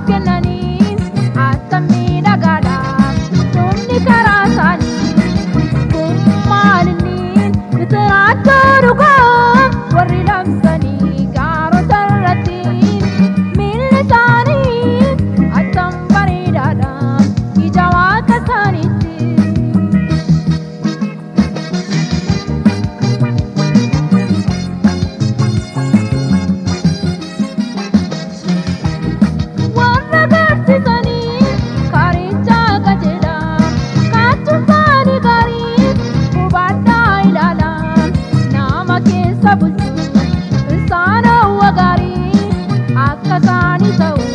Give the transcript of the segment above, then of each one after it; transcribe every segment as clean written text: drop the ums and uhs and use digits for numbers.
Kennanii attam miidhagaadha dhumni karaa isaanii. Kun maalinni misiraachoo dhugaa warri labsanii gaarota irratti miilli isaanii attam bareedaadha ija waaqa isaaniitti. Warra barsiisanii karicha qajeelaa kaachuun isaanii gaarii hubadhaa ilaalaa nama keessa bulchu isaan hawwa gaarii akka isaanii ta'u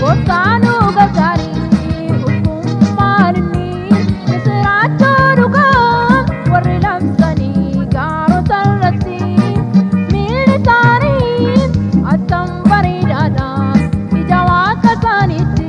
gooftaan nu gargaarii. Ulfummaan inni misiraachoo dhugaa warri labsanii gaarota irratti miilli isaanii attam bareedaadha ija waaqa isaaniitti.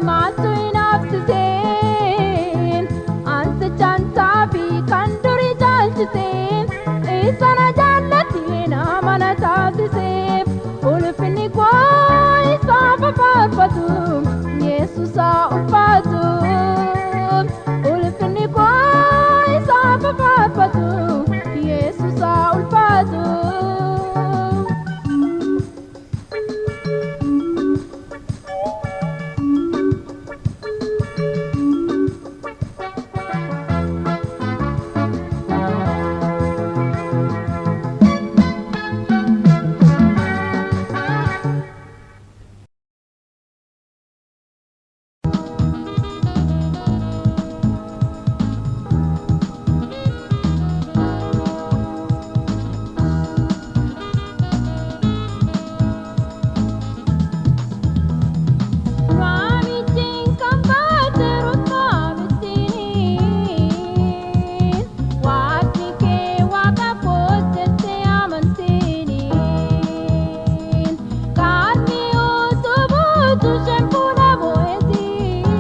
Maaltu inaafsiseen ansichaan saafi kan durii caalchiseen isana jaallatee nama na taasisee ulfinni koo isaaf faarfatu Yesuusaa ulfaatu ulfinni koo isaaf faarfatu Yesuusaa ulfaatu. Waamichiin kan baate rukkaamittiin waaqni kee waaqa koos jettee amantiin kaarni utubuutu isheen fuula bo'eetiin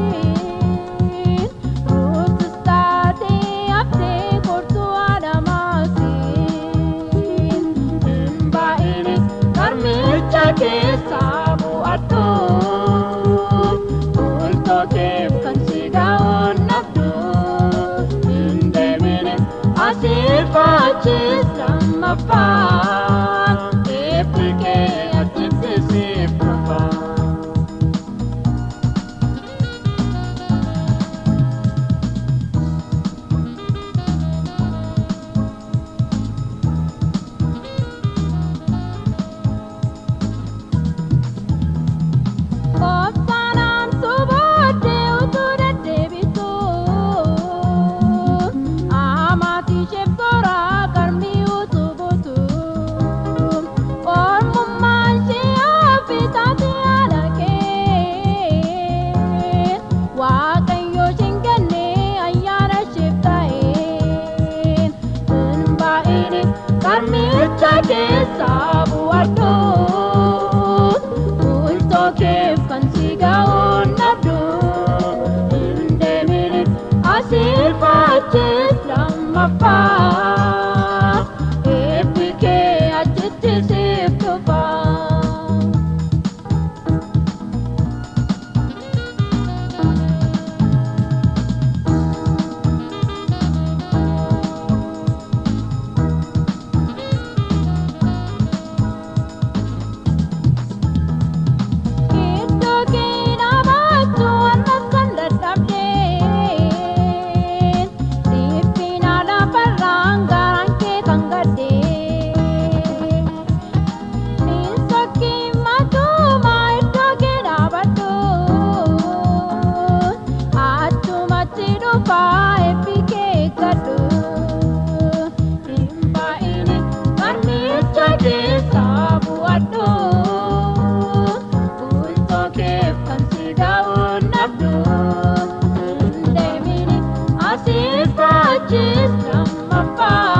ruutus taatee haftee kortuu adamaatiin hin ba'inis karmicha keessaa bu'attu. Bultoo keef kan si ga'uun nabdu hin deemine asiif achis lammaffaa eebbi kee achitti siif dhufa. Obsaan booddee utuu deddeebitu amaatii isheef toora qarmii utuu buutu ormummaan ishee hafi taate haala kee waaqayyo isheen kenne ayyaana isheef ta'e hin baa'ine qarmicha keessaa bu'adhu. Bultoo keef kan si ga'uun nabdu hin deemine asiif achis lammaffaa eebbi kee achitti siif dhufa. Iddoo kee dhaabbachuu ammas kan dadhabdeen dhiphina lafarraan garaan kee kan gaddeen hin sokkiin matumaa iddoo kee dhaabbadhu achumatti dhufaa eebbi kee eeggadhu hin baa'ine qarmicha keessaa bu'adhu. Bultoo keef kan si ga'uun nabdu hin deemine asiif achis lammaffaa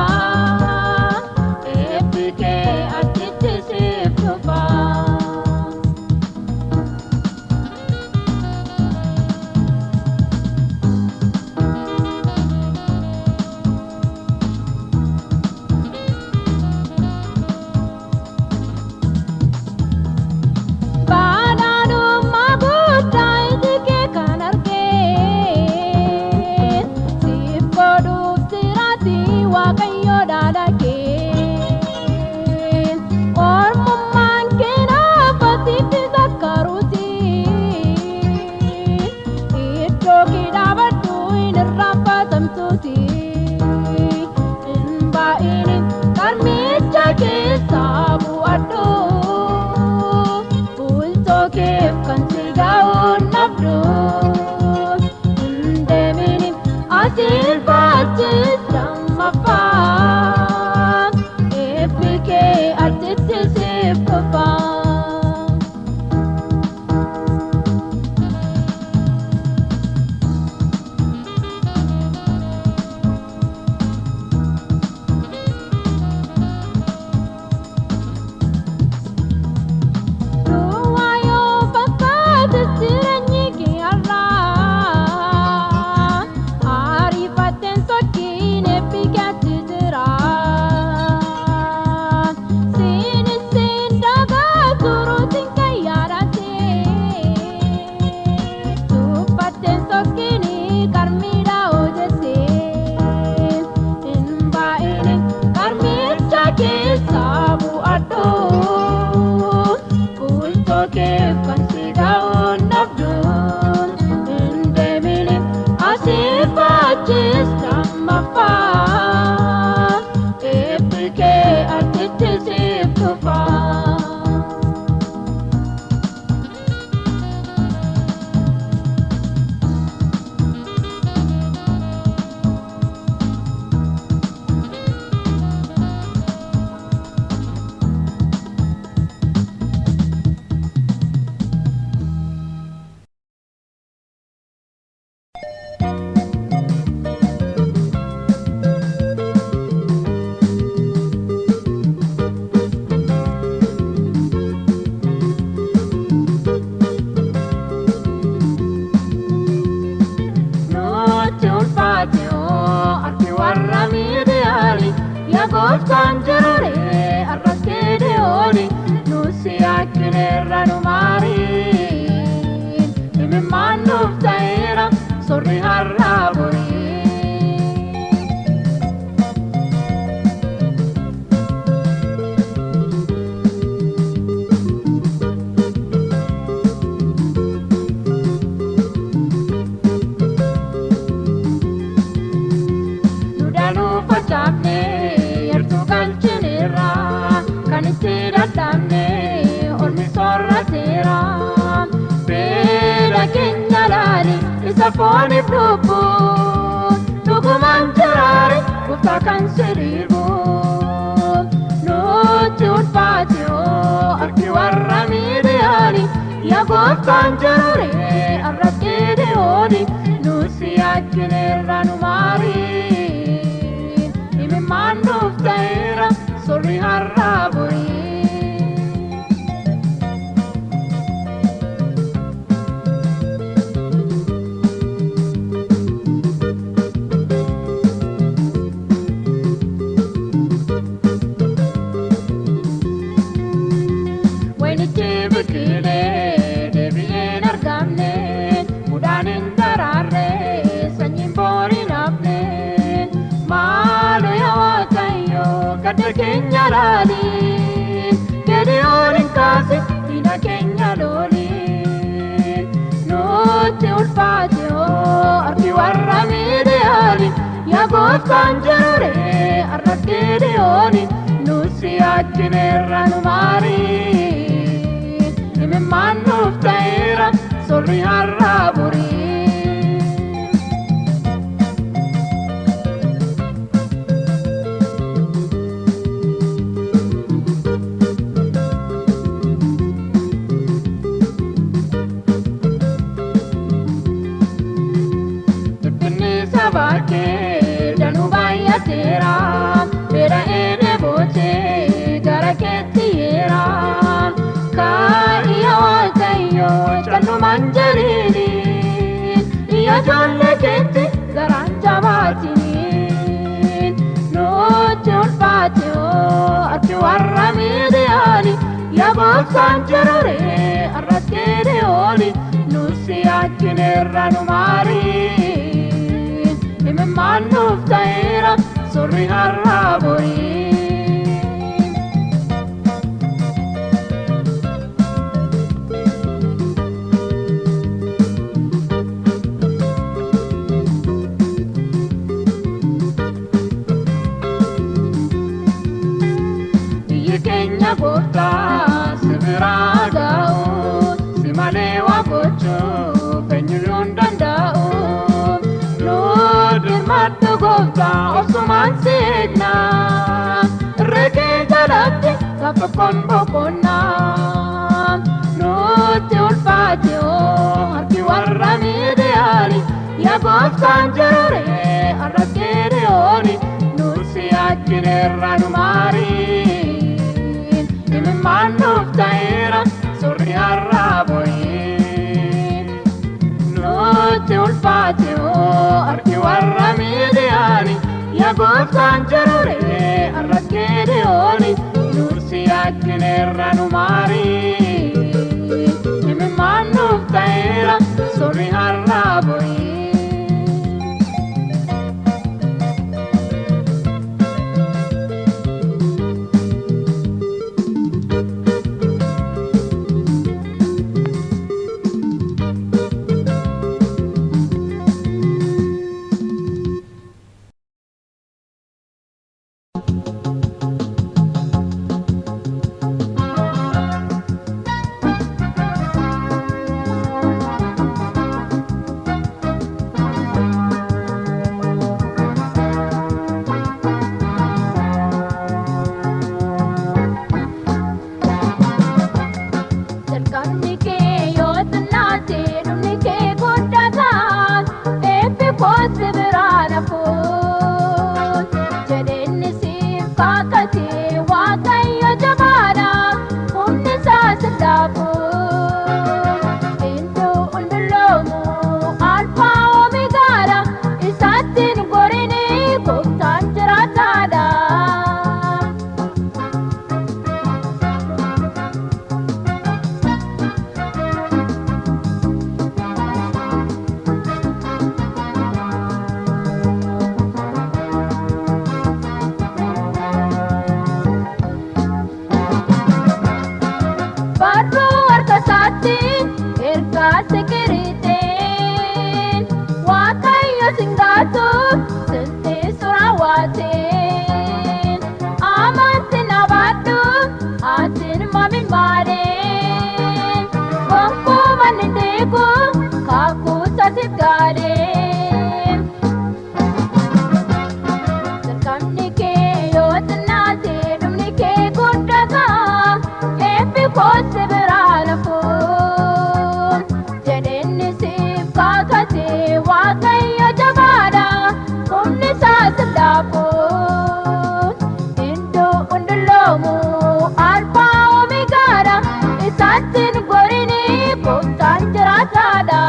eebbi kee achitti siif dhufa. Badhaadhummaa guddaa iji kee kan argeen siif godhuuf jiraati waaqayyo dhaala kee ormummaan kee naafatiif zakkaruuti iddoo kee dhaabadhu hin irraanfatamtuuti hin baa'ine qarmicha keessaa bu'adhu. Bultoo keef kan si ga'uun nabdu hin deemine asiif achis lammaffaa eebbi kee achitti siif dhufa. Duwwaa yoo fakkaate jireenyi kee. gooftaan jirure arras Gedeyooni nusi yakkineerra nu maariin imimmaan nuuf ta'eera sorri har'aa borii. Nudanuu facaafne yartuu galchineerra kan itti dadhabne ormi soorrateera. Beela keenya laali isa fooniif lubbuun dhugumaan jiraare gooftaa kan si dhiibu. Nutti ulfaate hoo harki warra Midiyaani yaa gooftaan jirure arras Gedeyooni nusi yakkineerra nu maariin imimmaan nuuf ta'eera sorri har'aa borii. Waynichi biqilee deebi'een argamne mudaan hin daraarre sanyiin booriin hafne maaloo yaa Waaqayyo gadda keenya laali Gedeyoon hin kaase diina keenya looli nutti ulfaate hoo harki warra Midiyaani yaa gooftaan jirure arras Gedeyooni nusi yakkineerra nu maariin imimmaan nuuf ta'eera sorri har'aa borii. Dhiphinni saba kee danuu baay'ateera beela'ee dheebotee gara keetti yeera. Kaa'i yaa Waaqayyo callumaan jedhiini iyya ijoollee keetti garaan jabaatiniin nutti ulfaate hoo harki warra Midiyaani yaa gooftaan jirure arras Gedeyooni nusi yakkineerra nu maariin imimmaan nuuf ta'eera sorri har'aa borii. Biyyi keenya gooftaa si biraa ga'u si malee waa gochuuf eenyuyyuu hin danda'u. Nu dirmadhu gooftaa obsumaan si eegna irree kee jalatti gaaf tokkoon boqonna. Nutti ulfaate hoo harki warra Midiyaani yaa gooftaan jirure arras Gedeyooni nusi yakkineerra nu maariin imimmaan nuuf ta'eera sorri har'aa borii. Nutti ulfaate hoo harki warra Midiyaani yaa gooftaan jirure arras Gedeyooni nusi yakkineerra nu maariin imimmaan nuuf ta'eera sorri har'aa borii. gooftaa siif gaalee. Jalqabni kee yoo xinnaate dhumni kee guddataa eebbi koos biraa lafu. Jedheenni siif kakate Waaqayyo jabaadha humni isaas hin laafu. Hinduu hundulloomu alfaa omeegaadha isaatti hin gorini gooftaan jiraataadha.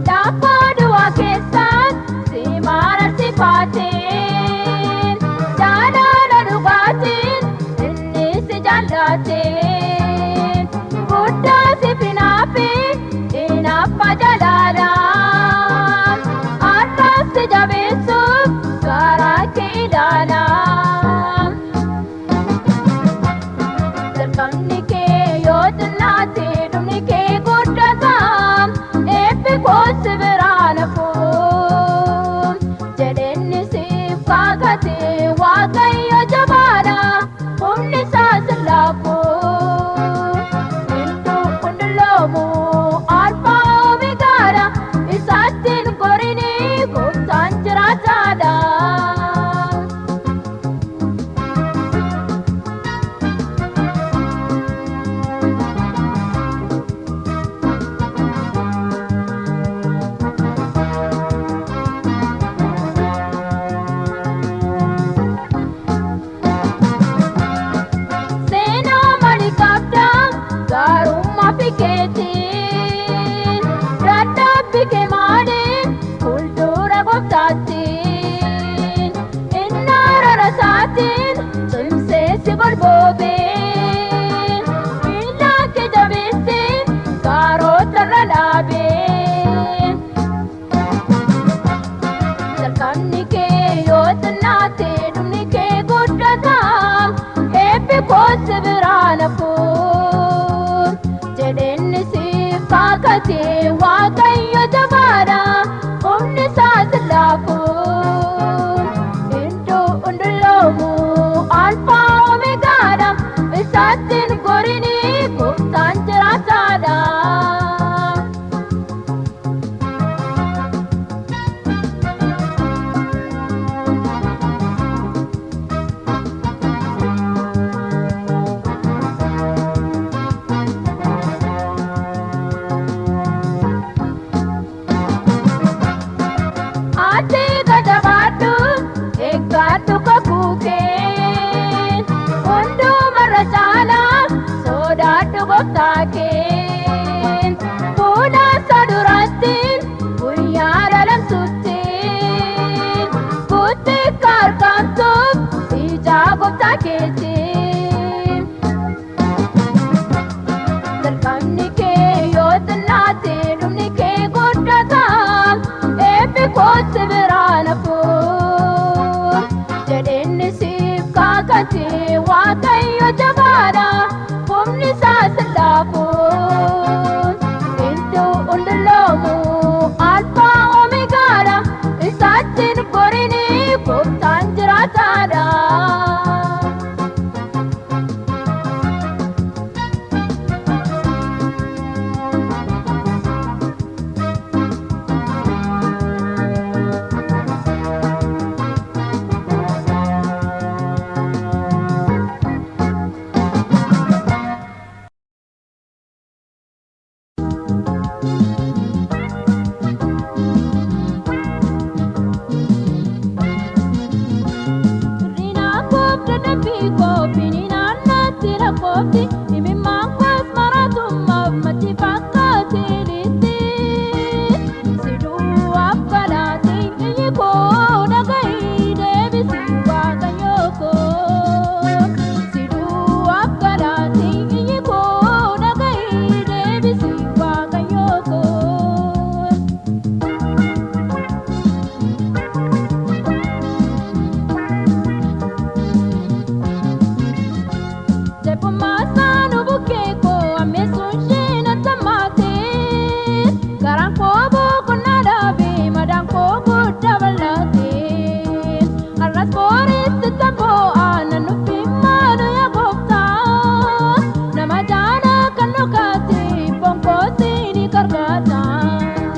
Daabboo duwwaa keessaan si mararsifateen jaalala dhugaatiin inni si jaallateen guddaa si finaafi hinaafa jalaalaan har'as si jabeessuuf garaa kee ilaala. Jalqabni kee yoo xinnaate dhumni kee guddataa eebbi koos biraa lafu. Jedheenni siif kakate Waaqayyo jabaadha humni isaas hin laafu. Hinduu hundulloomu alfaa omeegaadha isaatti hin gorini gooftaan jiraataadha. Seenaa maalii qabda gaarummaa fi keetiin dadhabbii kee maaliin fuuldura gooftaatiin inni araara isaatiin cimsee si golboobee miila kee jabeessee gaarota irra dhaabee. Jalqabni kee yoo xinnaate dhumni kee guddataa eebbi koos biraa lafu. Jedheenni siif kakate Waaqayyo jabaadha humni isaas hin laafu. Hinduu hundulloomu alfaa omeegaadha isaatti hin gorini gooftaan jiraataadha. laata.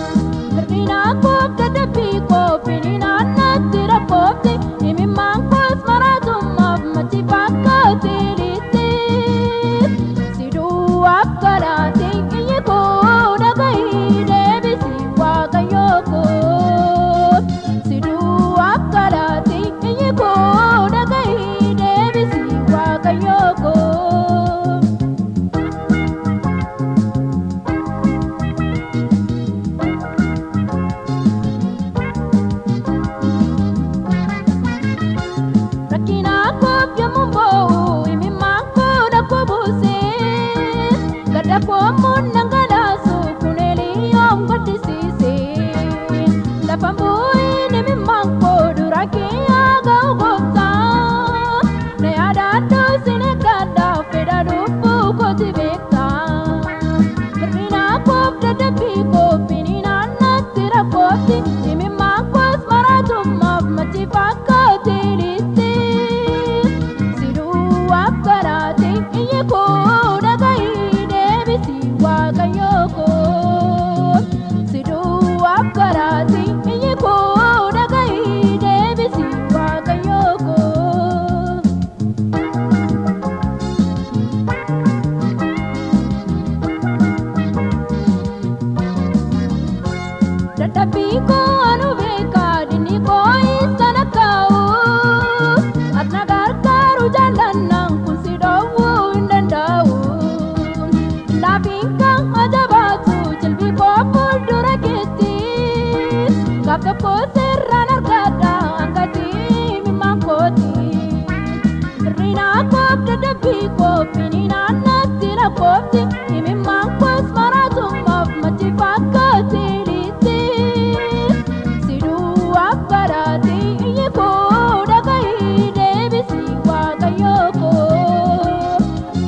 Hir'ina koof dadhabbii koo finiinaan natti rakkoofte imimmaan koos maraatummaaf machi fakkaate liitti. Si duwwaaf galaate iyyi koo dhagahi deebisi Waaqayyoo koo. Si duwwaaf galaate iyyi koo dhagahi deebisi Waaqayyoo koo. Rakkina koof yommuu boo'u imimmaan koo dhaqqoo buusee gadda koo immoo dhangalaasu kun Eliyoom gaddisiise. Lafa bu'iin imimmaan koo dura kee haa ga'u gooftaa na yaadadhu sin eeggadha fedha lubbuu kooti beektaa. Hir'ina koof dadhabbii koo finiinaan natti rakkoofti imimmaan koos maraatummaaf machi fakkaate liitti. Si duwwaaf galaate iyyi koo dhagahi deebisi Waaqayyoo koo. Si duwwaaf galaate iyyi koo dhagahi deebisi Waaqayyoo koo. Dadhabbii koo anu beekaa dinni koo isa lakkaa'u. Ati na gargaaru jaallannaan kun si dhoowwuu hin danda'u. Laafiin kan ajabaatu jilbi koo fuuldura keetti. Gaaf tokko sirraan argadha hangatii imimmaan kooti. Hir'ina koof dadhabbii koo finiinaan natti lakkoofti imimmaan koos maraatummaaf machi fakkaate liitti. Si duwwaaf galaate iyyi koo dhagahi deebisi Waaqayyoo koo.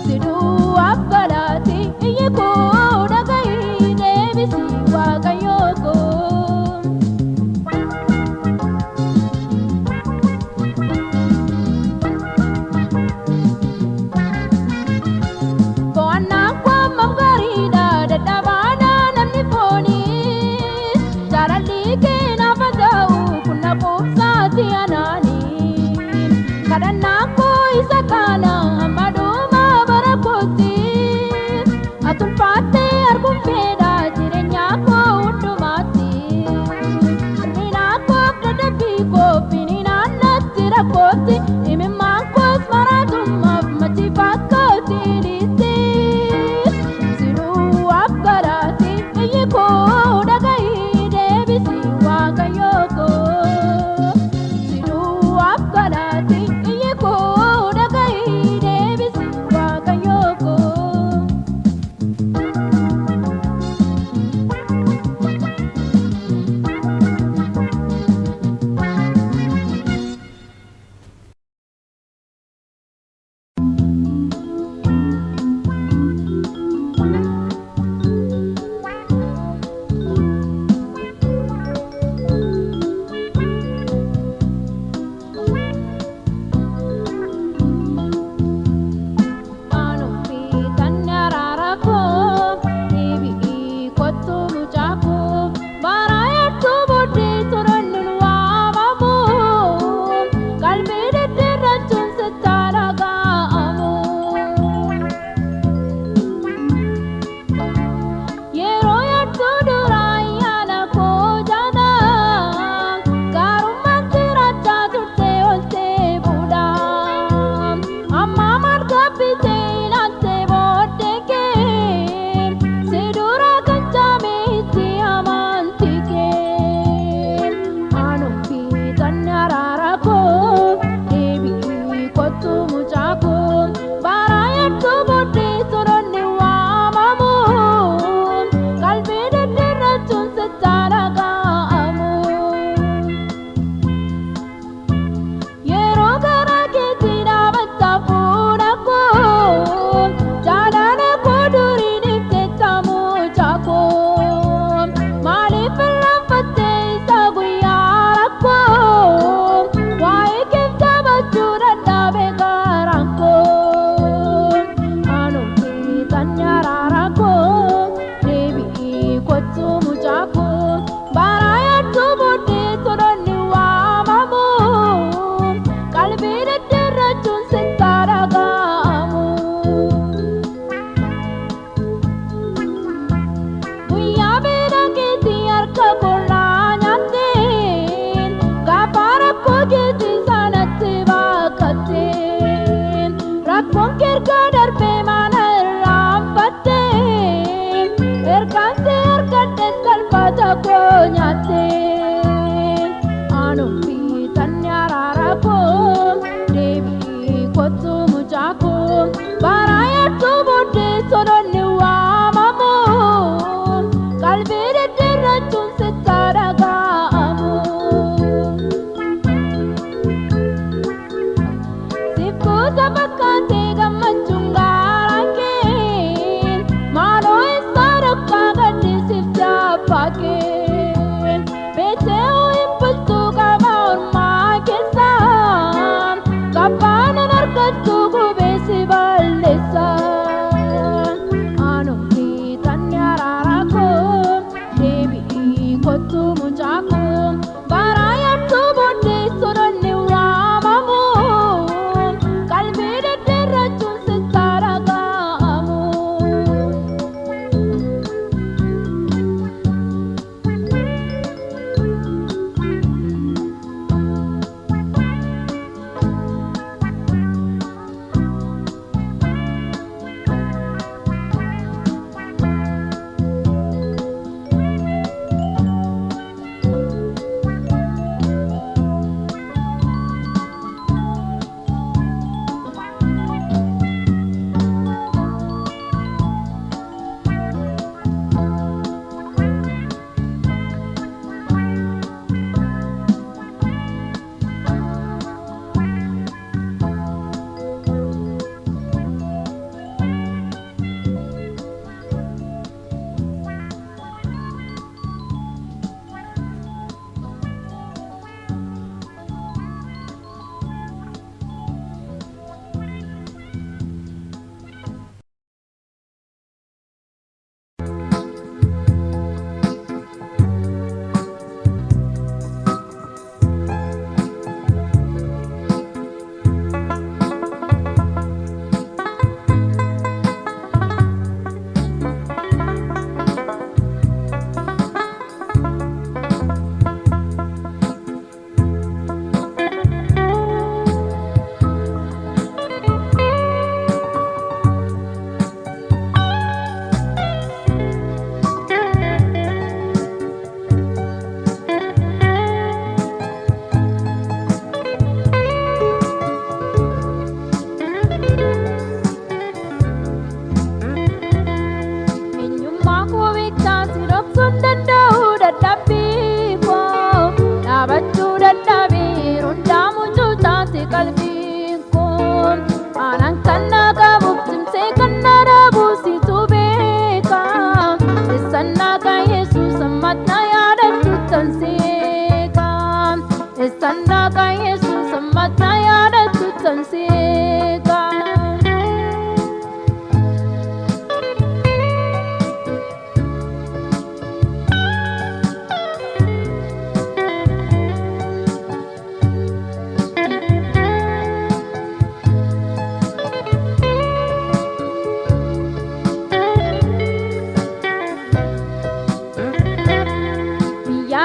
Si duwwaaf galaate iyyi koo dhagahi deebisi Waaqayyoo koo.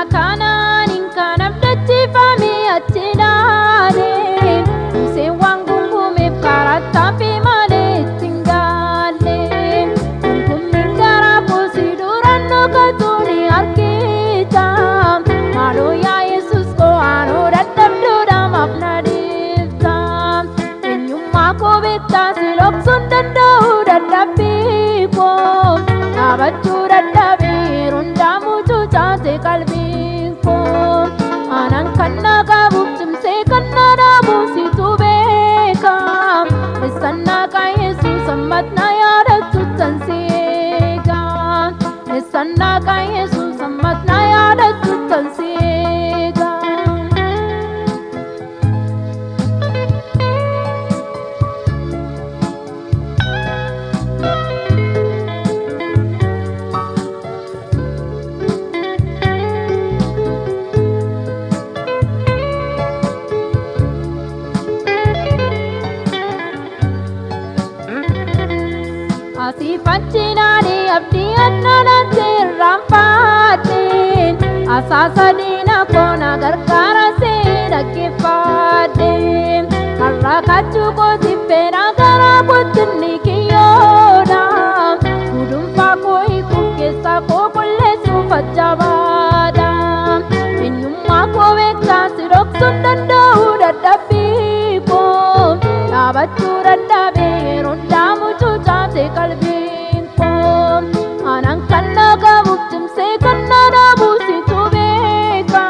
Biyya kanaan kan abdachiifame achi ilaale Museen waan gungumeef karaa fi malee ittiin gaale. Gungummiin garaa kuusii duraan dhokatu ni argita. Maaloo yaa Yesuus koo aanoo dadhabduudha maaf na dhiifta. Eenyummaa koo beektaa si dhoksuun danda'u dadhabbii koo. Dhaabachuu dadhabee hundaa mucucaate qalbiin koo. Aanaan kan na qabuuf cimsee kan na dhaabu situ beeka. Eessan naqa Yesuus ammas na yaadatu tan si eega. Eessan naqa Yesuus ammas na yaadatu tan si eega. Asiifachinaani abdii annanaatti irraanfadhe. Asaasa diina koona gargaara see dhaggeeffadhe. Har'a kaachuu kooti fedha gara kootti ni kiyyoodha. Gudunfaa koo hiikuuf keessa koo qulleessuuf ajjabaadha. Eenyummaa koo beektaa si dhoksuun danda'u dadhabbii koo. Dhaabachuu dadhabee yeroo hundaa mucucaate qalbiin koo. Aanaan kan na qabuuf cimsee kan na dhaabu situ beeka.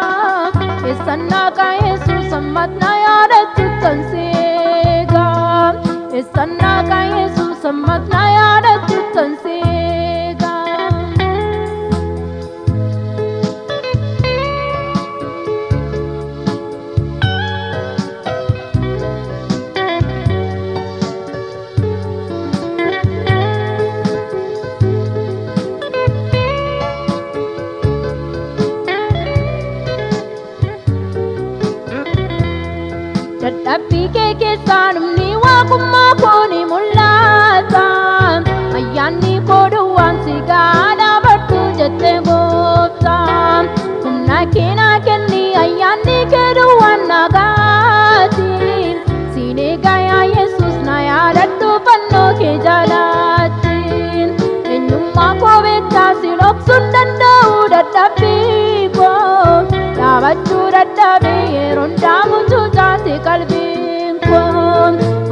Eessan naqa Yesuus ammas na yaadatu tan si eega. Eessan naqa Yesuus ammas na yaadatu tan si eega. Dadhabbii kee keessaa dhumni waaqummaa koo ni mul'ata. Ayyaanni koo duwwaan si gahaa dhaabadhu jette gooftaa. Humna kee naa kenni ayyaanni kee duwwaan na gaati. Siin eegaa yaa Yesuus na yaadadhu fannoo kee jalaatti. Eenyummaa koo beektaa si dhoksuun danda'u dadhabbii koo. Dhaabachuu dadhabee yeroo hundaa mucucaate qalbiin koo.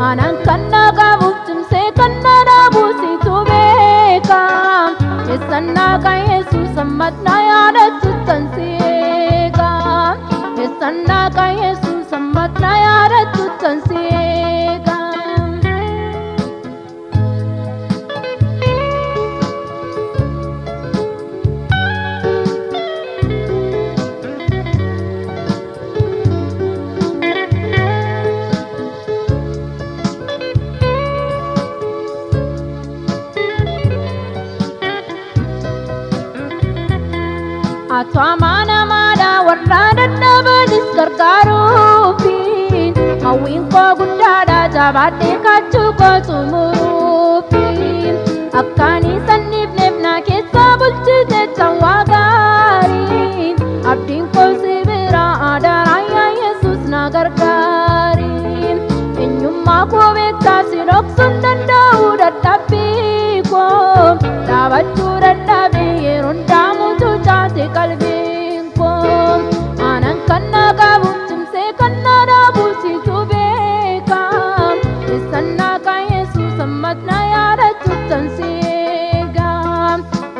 Aanaan kan na qabuuf cimsee kan na dhaabu situ beeka. Eessan naqa Yesuus ammas na yaadatu tan si eega. Eessan naqa Yesuus ammas na yaadatu tan si eega. Atu amanamaadha warra dadhabanis gargaaruufi. Hawwiin koo guddaadha jabaadhee kaachuu koo xumuruufi. Akkaan isaan dhiifneef na keessa bulchite cawwaa gaarii. Abdiin koo si bira adaraa yaa Yesuus na gargaari. Eenyummaa koo beektaa si dhoksuun danda'u dadhabbii koo. Dhaabachuu dadhabee yeroo hundaa mucucaate qalbiin koo. Aanaan kan na qabuuf cimsee kan na dhaabu situ beeka. Eessan naqa Yesuus ammas na yaadatu tan si eega.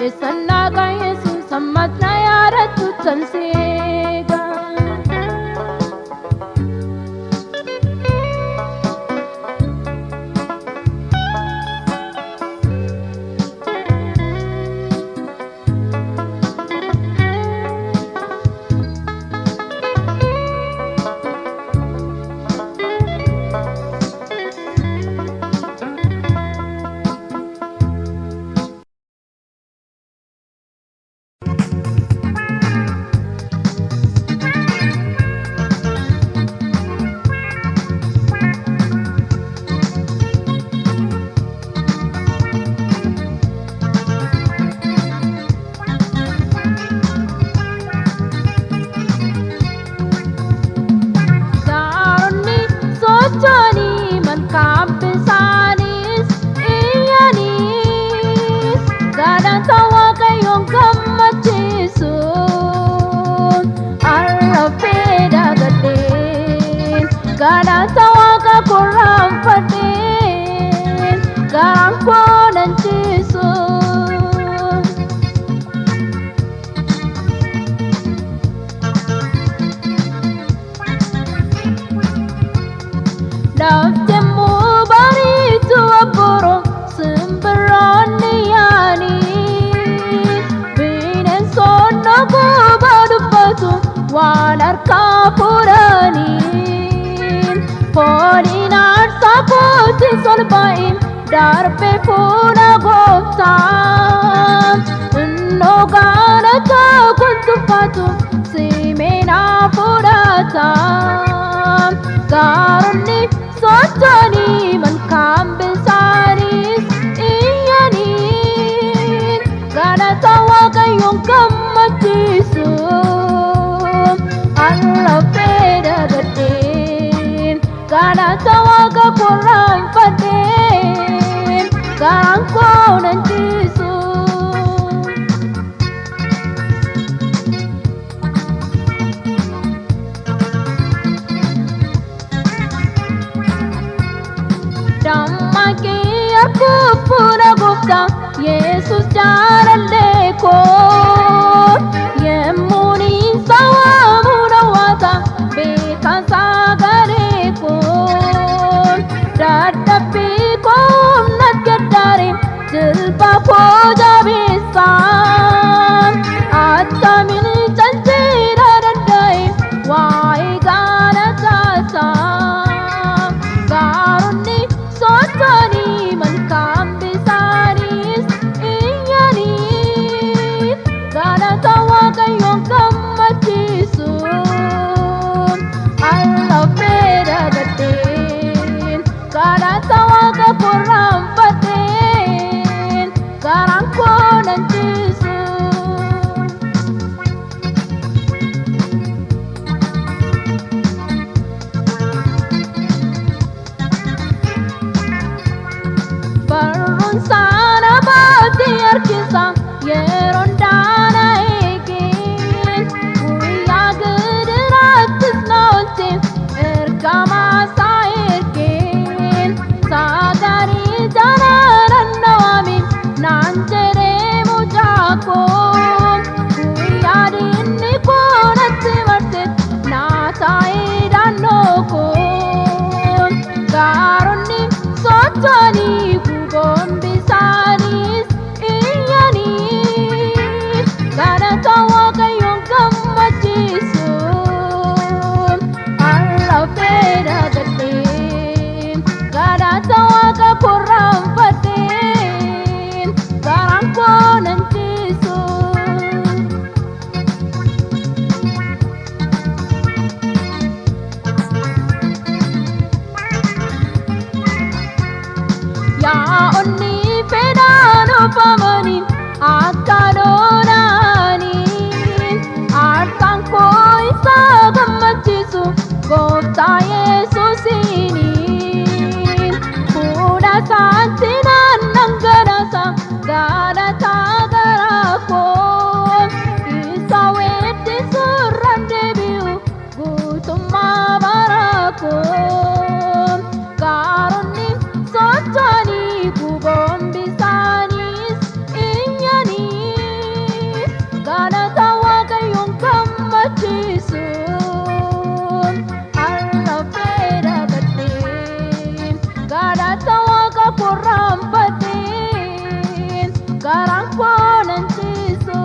Eessan naqa Yesuus ammas na yaadatu tan si eega. waan harkaa fuudhanii fooniin aarsaa kootiin solba'in darbe fuula gooftaa innoo galata kun tuffatu simeenaa fudhata gaaronni socho'anii malkaan bisaanis iyyanii galata Waaqayyoon gammachiisu har'a fedha gadheen galata Waaqa korraanfadheen garaan koo nan ciisu. Dammaqii arguuf fuula gooftaa Yesus jaalallee koo yemmuun isa waamu raawwata beekan sagalee koo dadhabbii koo humna gaddaare jilba koo jabeessa attamiin caljeera danda'e waa'ee galataasaa gaaronni socho'anii malkaan bisaanis iyyanii galata Waaqayyoon gammachiisu har'a fedha gadheen galata Waaqa korraanfadheen garaan koo nan ciisu. Barruun sana baatee harkisa yeroon daana eegeen guyyaa gidiraattis na oolche ergamaa isaa ergeen sagalee jalalaan na waame naan jedhee mucaa koo guyyaa diinni koo natti marse naa taa'ee daannoo koo gaaronni socho'anii guuboon bisaanis iyyanii galata Waaqayyoon gammachiisu har'a fedha gadheen galata Waaqa korraanfadheen garaan koo nan ciisu. Yaa'onni fedhaan oofamanii akka lolaanii aarsaan koo isa gammachiisu gooftaa Yesuusiini fuula isaatti nan dhangalaasa galata garaa koo isa weeddisuurraan deebi'u guutummaa bara koo gaaronni socho'anii guuboon bisaanis iyyanii galata Waaqayyoon gammachiisu har'a fedha gadheen galata Waaqa korraanfadheen garaan koo nan ciisu.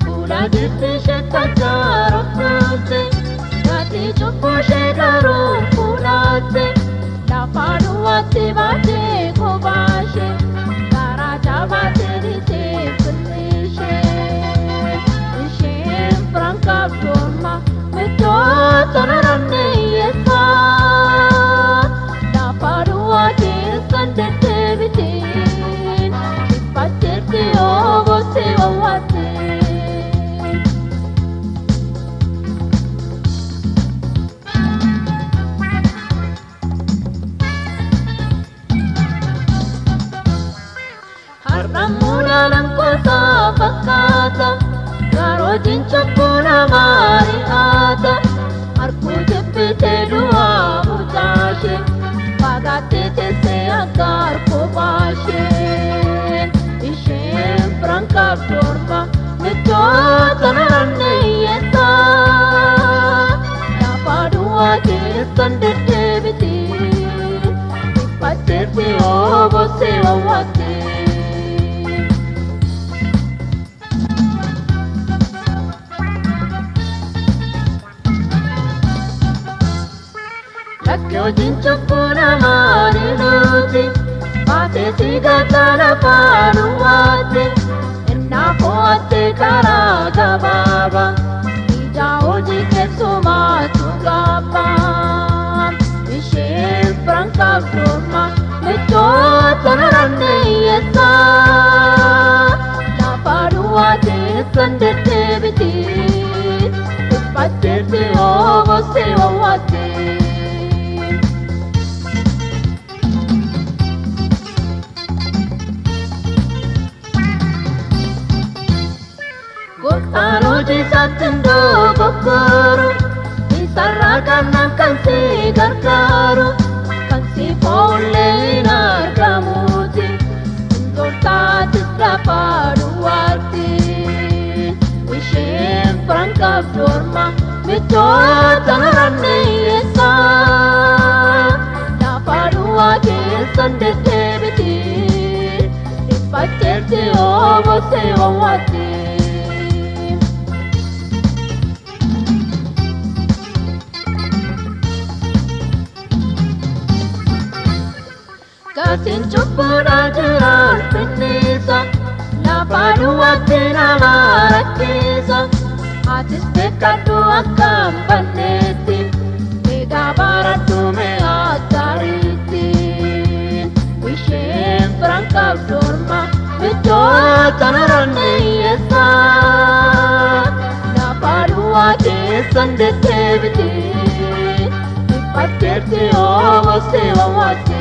Fuula shekkachaa gatii cubbuu ishee garuu fuulaatte lafa duwwaatti baatee kophaa ishee garaa jabaatee dhiitee firri ishee isheen firaan qabdu amma michoota naannoo hiyyeessaa lafa duwwaa keessan deddeebiteen dhiphatteetti yoo boossee wawwaatte. Har'ammuudhaan gosa fakkaata garootiin cubbuu namaa ri'aata harkuu jibbitee du'aa mucaashee fagaattee teessee akka harkuu baashee ishee. qabdu orma michoota naranne hiyyeessaa. Lafa duwwaa keessan deddeebiti dhiphatteetti oboosee wawwaatte. Lakki hojiin cubbuu namaa ni duuti. Baatee si gata lafa duwwaatti. Innaa fo'atte karaa gabaabaa. Ija hojii keessumaatu qaba. Isheen firaan qabdu orma michoota naranne hiyyeessaa. Lafa duwwaa keessan deddeebiti. Dhiphatteetti oboosee wawwaatte. Gooftaan hojii isaatti hin dogoggoru. Isarraa kannaan kan si gargaaru. Kan si foollee hin argamuuti. Hin toltaatis lafa duwwaatti. Isheen firaan qabdu orma michoota naranne hiyyeessaa. Lafa duwwaa keessan deddeebiti. Dhiphatteetti oboosee wawwaatte. Gatiin cubbuudhaa jira ulfinniisa. Lafa duwwaatti nama rakkisa. Atis beekadhu akka hin banneetti. Egaa baradhu mee attaariitti. Isheen firaan qabdu orma michoota naranne hiyyeessaa. Lafa duwwaa keessan deddeebiti. Dhiphatteetti oboosee wawwaatte.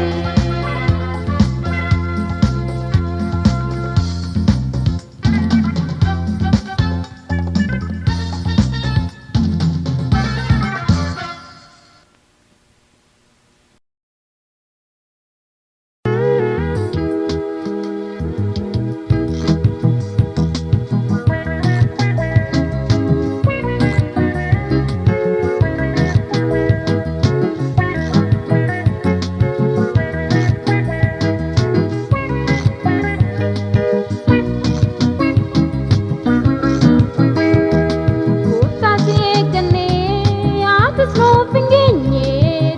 Gooftaa si eeggannee atis nuuf hin geenye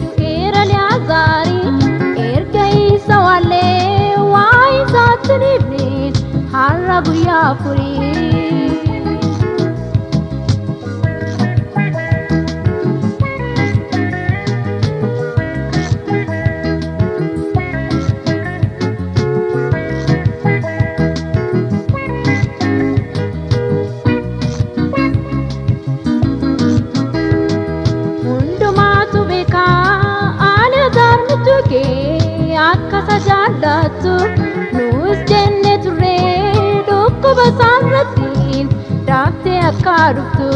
du'eera Liyaazaarii erga isa waallee waa isaatti dhiifneen har'a guyyaa afurii. Hundumaatu beekaa Aliyaazar michuu kee akka isa jaallattu nus jenne turre dhukkuba isaarratti daaftee akka dhuftu.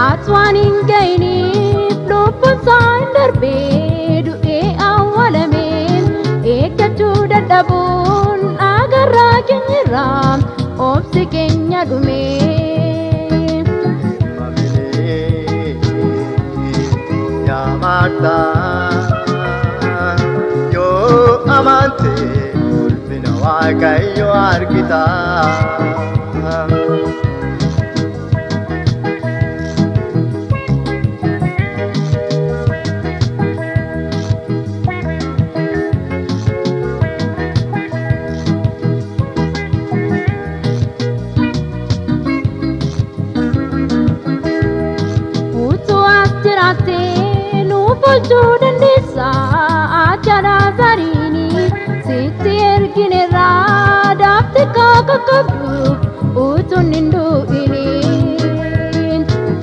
Ati waan hin ga'iniif lubbuun isaa hin darbee du'ee awwaalame eeggachuu dadhabuun agarraa keenyarraa obsi keenya dhume. Yaa Maartaa, yoo amante ulfina Waaqayyoo argita. Utuu as jiraattee nuuf oolchuu dandeessa ati Alaazaariini sitti ergineerra daaftee kakakabduuf utuun hin du'iniin.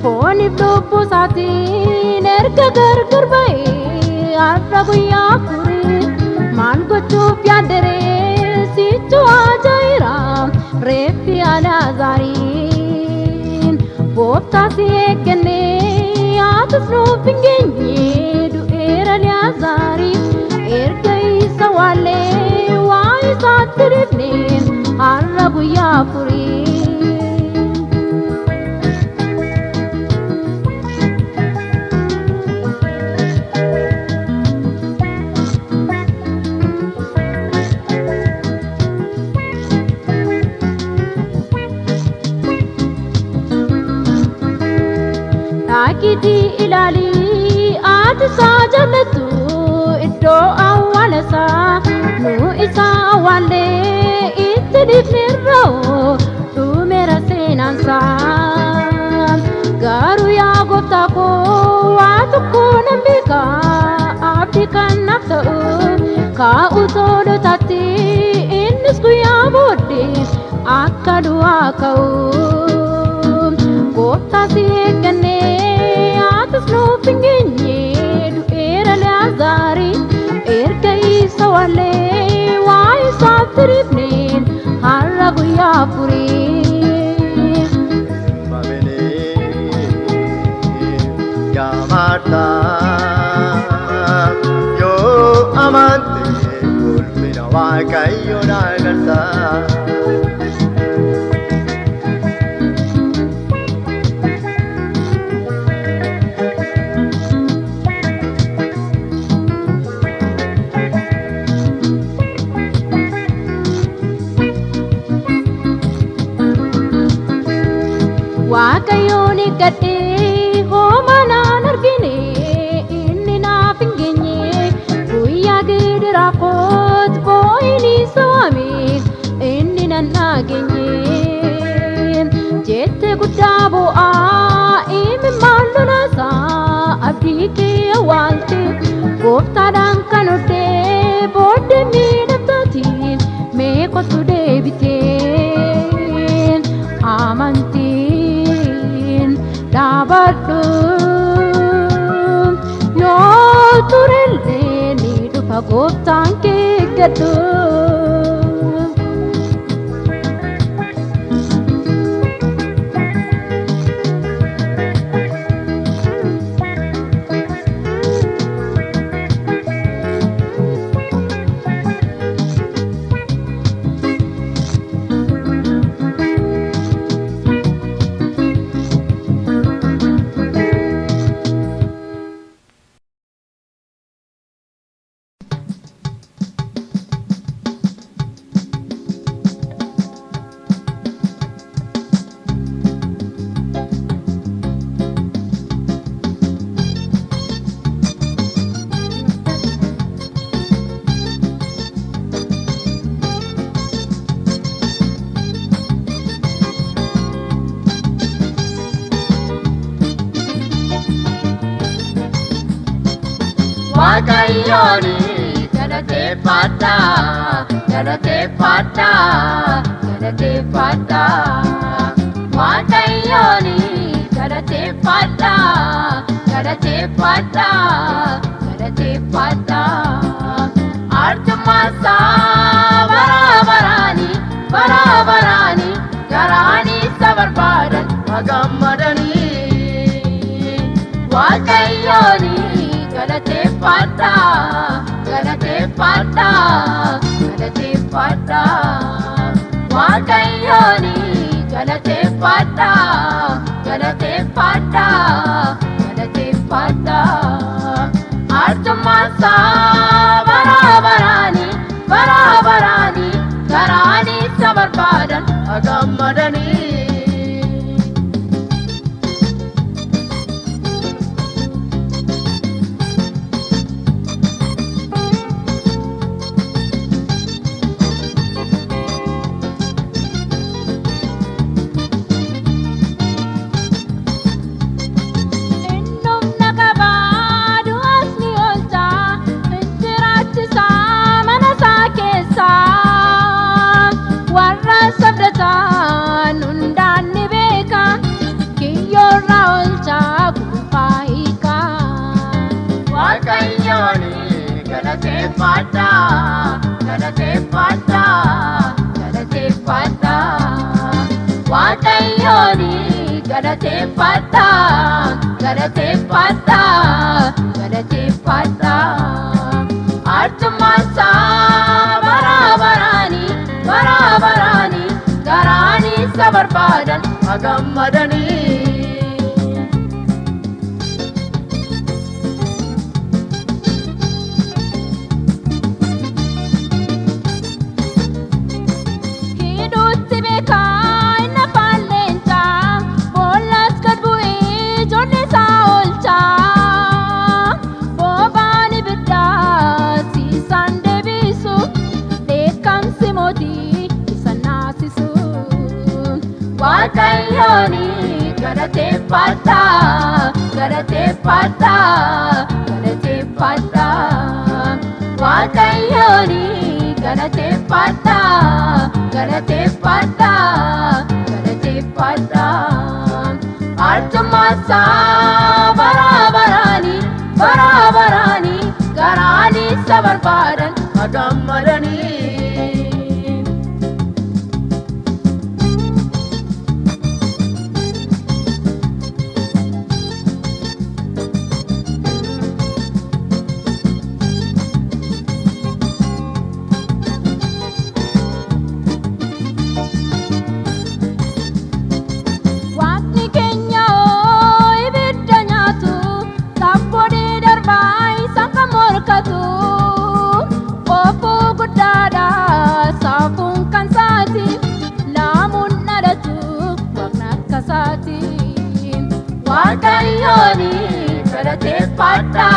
Fooniif lubbuu isaatiin erga gargar ba'ee har'a guyyaa afurii maal gochuuf yaadderee sichuu ajaa'iraa reeffi Alaazaariin. Gooftaa si eeggannee atis nuuf hin geenye du'eera Liyaazaarii erga isa waallee waa isaatti dhiifneen har'a Dhaqiitii ilaali ati isaa jaallattu iddoo awwaala isaa nu isa awwaallee itti dhiifnerroo dhumeera seenaansaa. Garuu yaa gooftaa koo waa tokko nan beeka abdii kan naaf ta'u kaa'u tolotaatti innis guyyaa booddee akka du'aa ka'u. Gooftaa si eeggannee atis nuuf hin geenye du'eera Laazaari erga isa wallee waa isaaf diriifneen har'a guyyaa afurii. Yaa Maartaa, yoo amante ulfina Waaqayyoon agarta. Waaqayyoon eeggadhee homaa naan argine inni naaf hin geenye guyyaa gidiraa koot boo'in isa waame inni nan dhageenye jette guddaa bo'aa imimmaan lolaasaa abdii kee awwaalte gooftaadhaan kan oddee booddee miidhamtaati mee kottu deebitee amantiin dhaabadhu yoo turellee ni dhufa gooftaan kee eeggadhu. Waaqayyoon galateeffadha, galateeffadha, galateeffadha. Waaqayyoon galateeffadha, galateeffadha, galateeffadha. Arjummaa isaa bara baraani, bara baraani, garaan isa barbaadan Gammadanii. Waaqayyoon galateeffadha, galateeffadha, galateeffadha. Waaqayyoon galateeffadha, galateeffadha, galateeffadha. Arjummaa isaa bara baraani, bara baraani, garaan isa barbaadan Gammadanii. Innumna qabaa du'as ni oolcha injiraachisaa mana isaa keessaa warra sabdataan hundaan ni beeka kiyyoorraa oolcha kuufaa hiika. Waaqayyoon galateeffadha, galateeffadha, Galateeffadha Waaqayyoon galateeffadha galateeffadha galateeffadha. Arjummaa isaa bara baraani bara baraani garaan isa barbaadan Gammadanii. Hidhuutti beekaa inni afaan leencaa boollas gad bu'ee ijoollee isaa Waaqayyooni galateeffadha galateeffadha galateeffadha. Waaqayyooni galateeffadha galateeffadha galateeffadha. Arjummaa bara baraani bara baraani garaani isa barbaadan Gammadanii. Waaqni keenya oo ibidda nyaatu sabboodee darbaa isaan kan morkatu. Qophuu guddaadha saafuun kan saati laamuun dhalatu waaqni akka saati. Waaqayyooni galateeffadha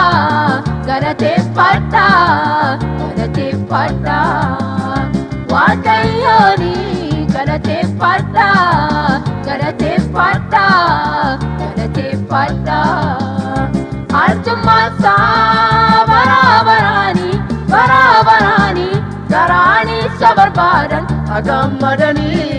galateeffadha galateeffadha. Waaqayyooni galateeffadha galateeffadha galateeffadha. Arjummaa bara baraani bara baraani garaani isa barbaadan Gammadanii.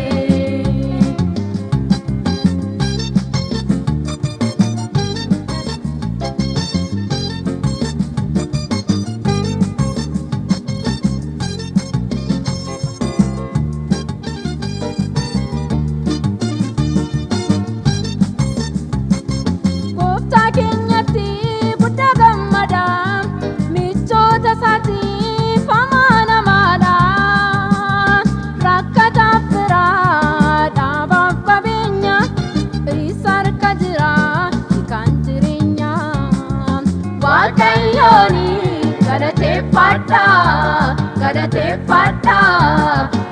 Gooftaa keenyatti guddaa gammada michoota isaatiif amanamaadha. Rakkataaf firaa dhaabaaf qabeenya isa harka jira hiikaan jireenya. Waaqayyooni galateeffadha galateeffadha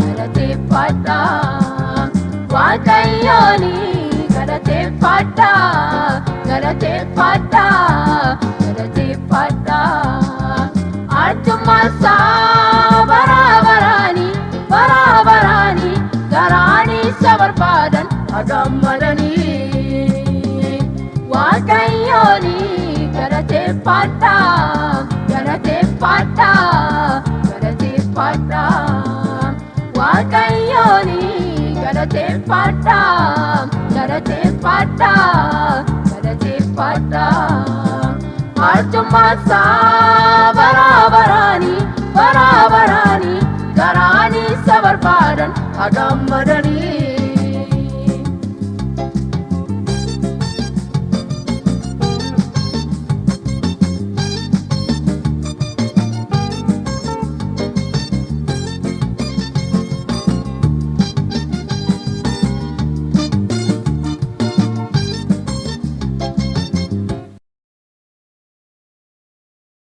galateeffadha. Waaqayyooni galateeffadha galateeffadha galateeffadha. Arjummaa bara baraani bara baraani garaani isa barbaadan Gammadanii. Waaqayyooni galateeffadha galateeffadha galateeffadha. Waaqayyooni galateeffadha galateeffadha galateeffadha. Arjummaa bara